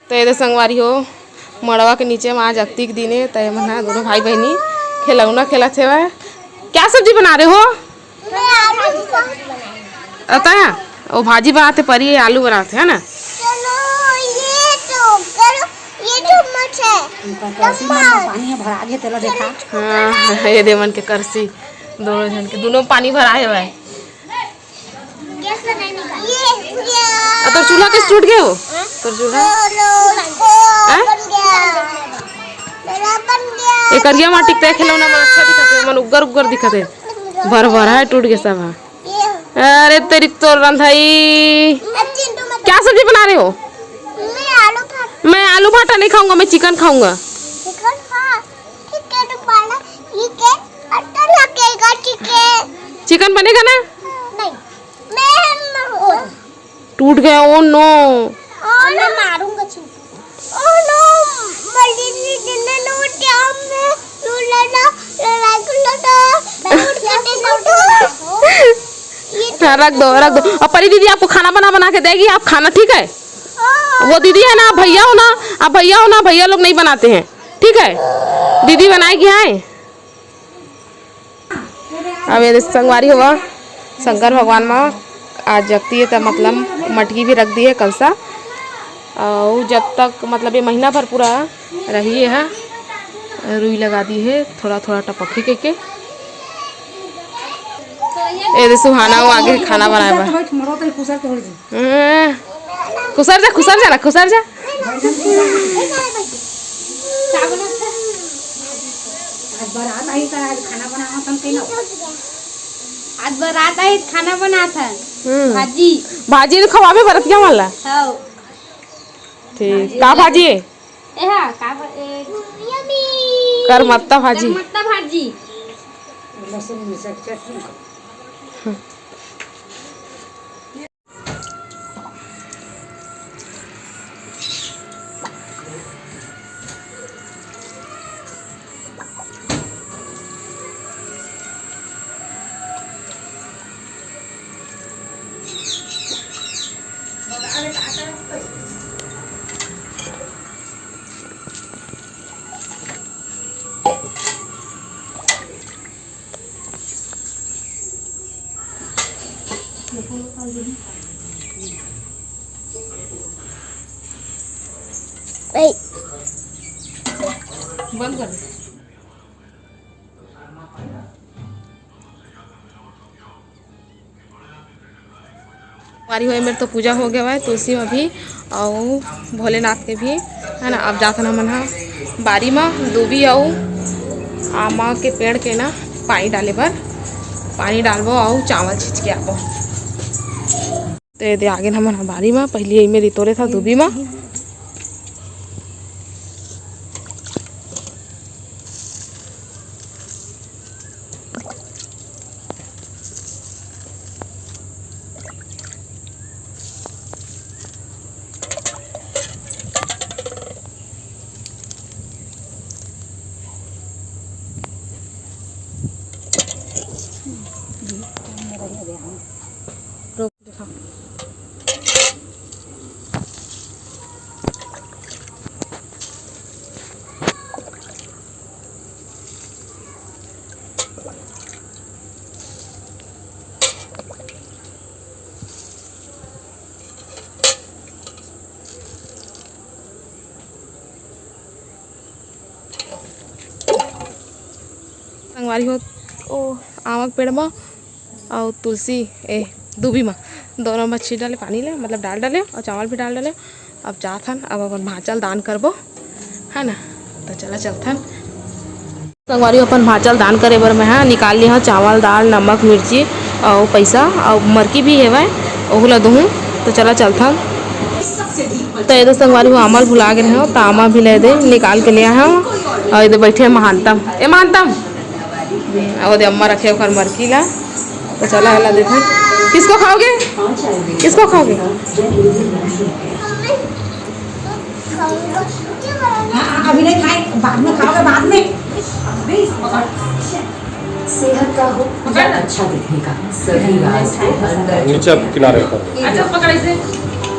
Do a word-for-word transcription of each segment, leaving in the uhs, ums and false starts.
तो ये दे संगवारी हो, मड़वा के नीचे में आज अक्ती के दिन हे, तो ये मन ह दोनों भाई बहिनी खिलौना खेलत हेवय। क्या सब्जी बना रहे हो? मैं आलू की सब्जी बनाई। अता, वो भाजी बनाते परी, ये आलू बनाते, है ना? चलो, ये तो करो, ये चम्मच है। इनका कलसी में पानी है, भरा के तेला देखा। हाँ, ये दे मन के करसी, दोनों जन के, दोनों पानी भरा है भाई। गैस लगाए निकाल। ये, ये। आ, तोर चूल्हा कैसे टूट गया हो? हाँ? तोर चूल्हा? लो, लो, लो, हाँ? बन गया। मेरा बन गया। ये करिया माटी के खिलौना मन अच्छा दिखत हे, मन उग्गर उग्गर दिखत हे। भर भर है, टूट गया सब है। ये। अरे तेरी तोर रंधाई। अब चिंटू मत। क्या सब्जी बना रहे हो? मैं आलू भाटा। मैं आलू भाटा नहीं खाऊंगा, मैं चिकन खाऊंगा। चिकन खा। ठीक है, तो पाना, ठीक है, अंडा लगेगा, ठीक है। चिकन बनेगा ना? नहीं, मैं, मैं टूट गया, ओ नो। और मैं मारूंगा चिंटू। ओ नो, मल्ली जी ने नोट क्या हमने लूला ना, लड़ाई कर लो तो, नोट करते नोट। ये हाँ, रख दो, रख दो। और परी दीदी आपको खाना बना बना के देगी, आप खाना, ठीक है? वो दीदी है ना, आप भैया हो ना, आप भैया हो ना, भैया लोग नहीं बनाते हैं, ठीक है? दीदी बनाएगी, हाँ। अब ये संगवारी होवा, शंकर भगवान मा आज अक्ती हे, त मतलब मटकी भी रख दिए कलसा। और जब तक मतलब ये महीना भर पूरा रही है, रुई लगा दी है, थोड़ा थोड़ा टपक ही के, के। ये दे सुहाना वो आगे खाना बनाए बा। हम्म। खुसर जा, खुसर जा ना, खुसर जा। आज बरात आई त आज खाना बनावत हन, कहिना? आज बरात आई त खाना बनात हन। हम्म। भाजी। भाजी तो खवाबे बरतिया वाला। हाँ। ठीक, का भाजी है? ए हा, का भ-, ए, करमत्ता भाजी। करमत्ता भाजी। लहसुन मिर्चा के चटनी। बंद कर दे। हमारी होए मेर तो पूजा हो गया है तुलसी में भी, अउ भोलेनाथ के भी, है ना। अब जाथन हमन ह बारी म दूबी अउ आमा के पेड़ के ना पानी डाले बर, पानी डालबो अउ चावल छींच के आबो। तो ये दे आगे हमन ह बारी म, पहली यही मेरी तोरे था दूबी म। संगवारी हो, ओ आमा के पेड़ म अउ तुलसी, ए, दूबी म, दोनों म छीट डाले पानी ले, मतलब डाल डाले अउ चावल भी डाल डाले। अब जात हन, अब अपन भांचा ल दान करबो, है ना। तो चला चलथन। संगवारी, अपन भांचा ल दान करे बर मैं हा निकाल ली हूँ चावल, दाल, नमक, मिर्ची अउ पैसा अउ मरकी भी हेवय, ओहू ला दूहूँ। तो चला चलथन। तो ये दे संगवारी हो, आमा ल भुला गे रहेंव, तो आमा भी ले दे निकाल के ले आए हूँ। अउ ये दे बैठे हे महानतम। ए महानतम, अउ दे अम्मा रखे ओकर मरकी ला। तो चला, एला देखो, किसको खाओगे? किसको खाओगे? हाँ, अभी नहीं खाए, बाद में खाओगे, बाद में। सेहत का हो या अच्छा दिखने का, सभी राज को अंदर नीचे किनारे पर। अच्छा, पकड़ इसे।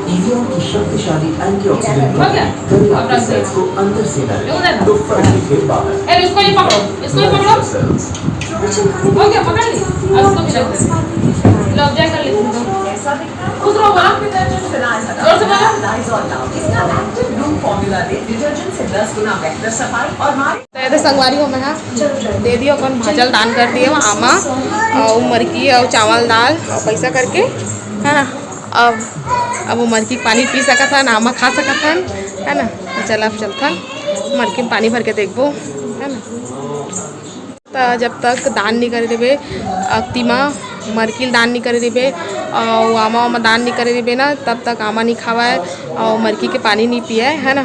ईवीएम की शक्तिशाली एंटीऑक्सीडेंट हो गया। करें अब आपके रख दो। सेल्स को अंदर से नरम, उधर। तो फर्जी फिर बाहर। ए, इसको ये पकड़ो, इसको ये पकड़ो। Natural cells। हो गया, पकड़ ली। अब इसको भी रख दो। लो, अब जाए कर लेती हूँ। खुश रहो, बोलो। जोर से बोलो। इसका एक्टिव लूम फॉर्मूला दे डिटर्जेंट से दस गुना बेहतर सफाई और मारे तो ये तो संगवारी हो, मैं हा दे दियो अपन भाजल दान कर दियो आमा, अउ मरकी अउ चावल दाल अउ पैसा करके, है ना। अब अब वो मरकी के पानी पी सकत हन, आमा खा सकत हन, है ना। तो चल, अब चलथन मरकी में पानी भर के देखबो, है ना। त जब तक दान नहीं करे देबे, अक्ति मा मरकी ल दान नहीं करे देबे, अउ आमा वामा दान नहीं करे देबे ना, तब तक आमा नहीं खावाए अउ मरकी के पानी नहीं पियाए, है ना।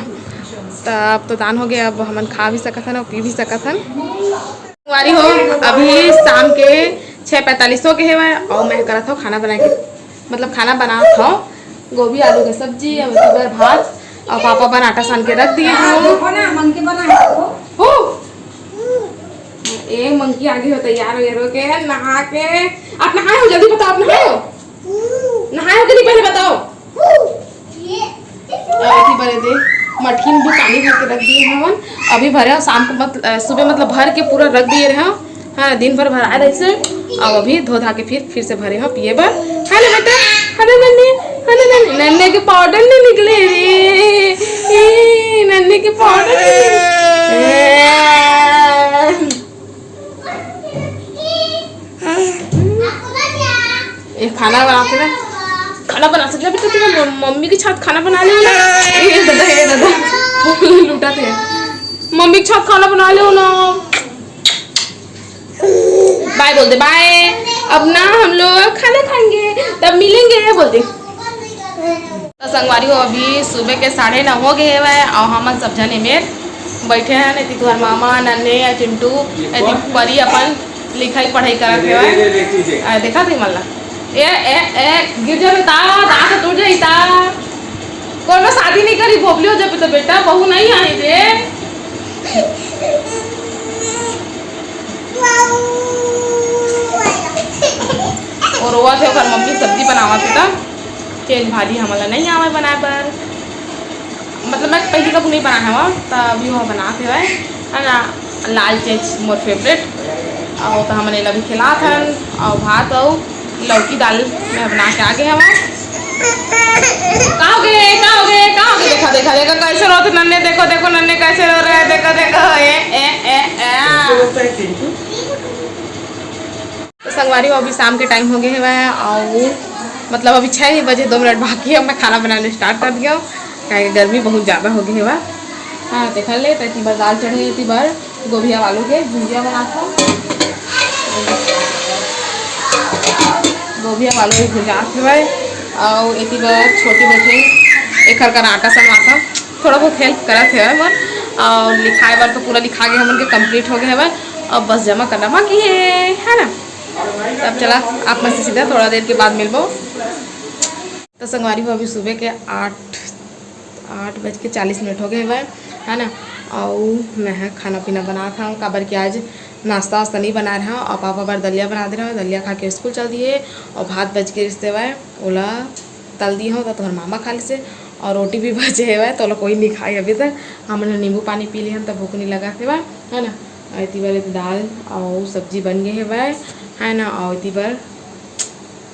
त अब तो दान हो गया, अब हमन खा भी सकत हन अउ पी भी सकत हन। संगवारी हो, अभी शाम के छः पैंतालीस हो गए हेवय अउ मैं करत हव खाना बनाए के, मतलब खाना बनात हव। गोभी आलू के सब्जी, अब एकर बर भात, अउ पापा बर आटा सान के रख दिए हव। देखो ना, मंकी बना है, देखो। हो। ए मंकी आगे हो, तैयार हो, ये रो के नहा के। आप नहाए हो? जल्दी बताओ, आप नहाए हो? नहाए हो कि नहीं, पहले बताओ। अउ एती बरे दे मटकी में भी पानी भर के रख दिए हमन। अभी भरे हव, शाम को मत, अ, सुबह मतलब भर के पूरा रख दिए रहे हव। हाँ, दिन भर भराए रहिसे। अब अभी धो धा के फिर, फिर से भरे हव पिए बर। है ना बेटा? है ना नन्हे? है ना नन्हे? नन्हे के पाउडर नहीं निकले रे। ए, नन्हे के पाउडर नहीं निकले। ए। ये खाना बनाते ना, खाना बना सकते बेटा, तेरा मम-, मम्मी के साथ खाना बना लेना। ए दादा, ए दादा, लूटा थे। मम्मी के साथ खाना बना लो ना। बाय बोल दे, बाय। अब ना हम लोग खाना खाएंगे, तब मिलेंगे, बोल दे। तो संगवारी हो, अभी सुबह के साढ़े नौ हो गए हेवय अउ हमन सब झन एमेर बैठे हन। एती तुहर मामा, नन्हे या चिंटू, एती परी अपन लिखाई पढ़ाई करत हेवय। आ, देखा थी मल्ला, ए, ए, ए, गिर जाबे ता, दांत टूट जाई ता। कोनो शादी नहीं करी, भोपली हो जाबे तो बेटा, बहू नहीं आई रे। वो रोवत हे, ओकर मम्मी सब्जी बनावत हे, त तेल भाजी हमन ला नहीं आवे बनाए बर। मतलब मैं पहली कभू नहीं बनाए हव, त अभी वो बनात हेवय, है ना। लाल चेच मोर फेवरेट। अउ त हमन एला भी खिलात हन, अउ भात अउ लौकी दाल मैं बना के आगे हव। का हो गे? का हो गे? का हो गे? देखा, देखा, देखा, कैसे रोत नन्हे, देखो, देखो, नन्हे कैसे रो रहे हैं, देखो, देखो, ए, ए, ए, ए। तो संगवारी हो, अभी शाम के टाइम हो गए हेवय, अउ मतलब अभी छः ही बजे, दो मिनट बाकी है, मैं खाना बनाने स्टार्ट कर दिया, काहे कि गर्मी बहुत ज़्यादा हो गए हेवय। हाँ, देखा ले, तो एती बर दाल चढ़े, एती बर गोभिया आलू के भुंजिया बनात हव। गोभिया आलू भी भुंजात हेवय, अउ एती बर छोटी बैठे एकर कर आटा सनवात हव। थोड़ा बहुत हेल्प करत हेवय मोर, अउ लिखाए बर तो पूरा लिखा गए, हमन के कंप्लीट हो गए हेवय। अब बस जमा करना बाकी है, है ना। तब चला, आप मन से सीधा थोड़ा देर के बाद मिलबो। तो संगवारी हो, अभी सुबह के आठ, आठ बज के चालीस मिनट हो गए हेवय, है ना। अउ मैं ह खाना पीना बनात हव, काबर कि आज नाश्ता वास्ता नहीं बनाए रहा, अउ पापा बर दलिया बना दे रहा, दलिया खा के स्कूल चल दिए। अउ भात बच के रिश्ते हेवय, ओला तल दिए हव, त तोहर मामा खा लिसे, अउ रोटी भी बचे हेवय, त ओला कोई नहीं खाए अभी तक। हमन ह नींबू पानी पी लिहन, त भूख नहीं लगत हेवय, है ना। अउ एती बर दाल अउ सब्जी बन गए हेवय, है ना। अउ एती बर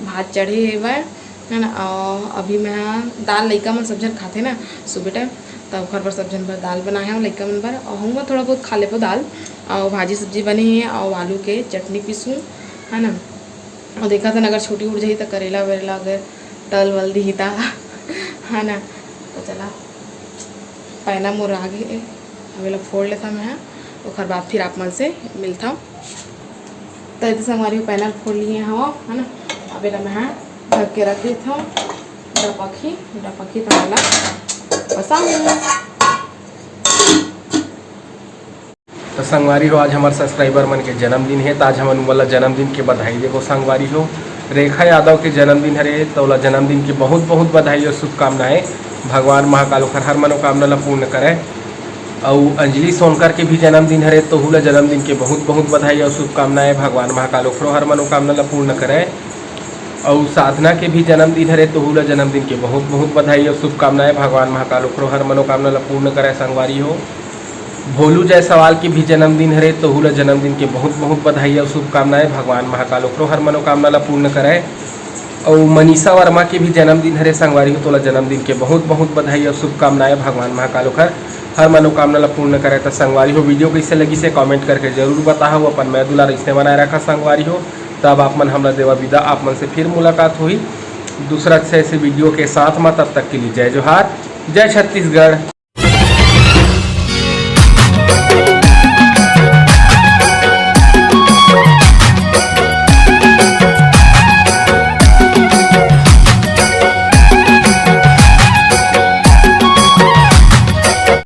भात चढ़े हेवय, है ना। अउ अभी मैं ह दाल, लइका मन सब झन खाथे ना सुबह टाइम, त ओखर बर सब झन बर दाल बनाए हव लइका मन बर, अउ हम थोड़ा बहुत खा लेबो दाल। अउ भाजी सब्जी बने हे, अउ आलू के चटनी पीसूँ, है ना। अउ देखा था ना, अगर छुट्टी उठ जाही त करेला वेरेला अगर तल वल दिही ता, है ना। तो चला, पैना मोर आगे हे, अब एला फोड़ लेता मैं, ओखर बाद फिर आप मन से मिलता। तो ये तो संगवारी हो, पैना फोड़ लिए हव, है ना। अब एला मैं ढक के रख देता हूँ, डपकही, डपकही तो वाला पसंद। तो संगवारी हो, आज हमार सब्सक्राइबर मन के जन्मदिन हे, त आज हमन उमन ला जन्मदिन के बधाई देबो। संगवारी हो, रेखा यादव के जन्मदिन हरे, त ओला जन्मदिन के बहुत बहुत बधाई अउ शुभकामनाएं। भगवान महाकाल ओखर हर मनोकामना ला पूर्ण करे। अउ अंजलि सोनकर के भी जन्मदिन हरे, तोहू ला जन्मदिन के बहुत बहुत बधाई अउ शुभकामनाएं। भगवान महाकाल ओखरो हर मनोकामना ला पूर्ण करे। अउ साधना के भी जन्मदिन हरे, तोहू ला जन्मदिन के बहुत बहुत बधाई अउ शुभकामनाएं। भगवान महाकाल ओखरो हर मनोकामना ला पूर्ण करे संगवारी हो। भोलू जायसवाल के भी जन्मदिन हरे, तोहू ला जन्मदिन के बहुत बहुत बधाई अउ शुभकामनाएं। भगवान महाकाल ओखरो हर मनोकामना ला पूर्ण करे। अउ मनीषा वर्मा के भी जन्मदिन हरे संगवारी हो, तोला जन्मदिन के बहुत बहुत बधाई अउ शुभकामनाएं। भगवान महाकाल ओखर हर मनोकामना ला पूर्ण करे। त संगवारी हो, वीडियो कइसे लगिस हे कमेंट करके जरूर बताहू। अपन मया दुलार अइसने बनाए रखा संगवारी हो। तब आप मन हमला देवा विदा, आप मन से फिर मुलाकात होही दूसरा अच्छे से वीडियो के साथ मा। तब तक के लिए जय जोहार, जय छत्तीसगढ़।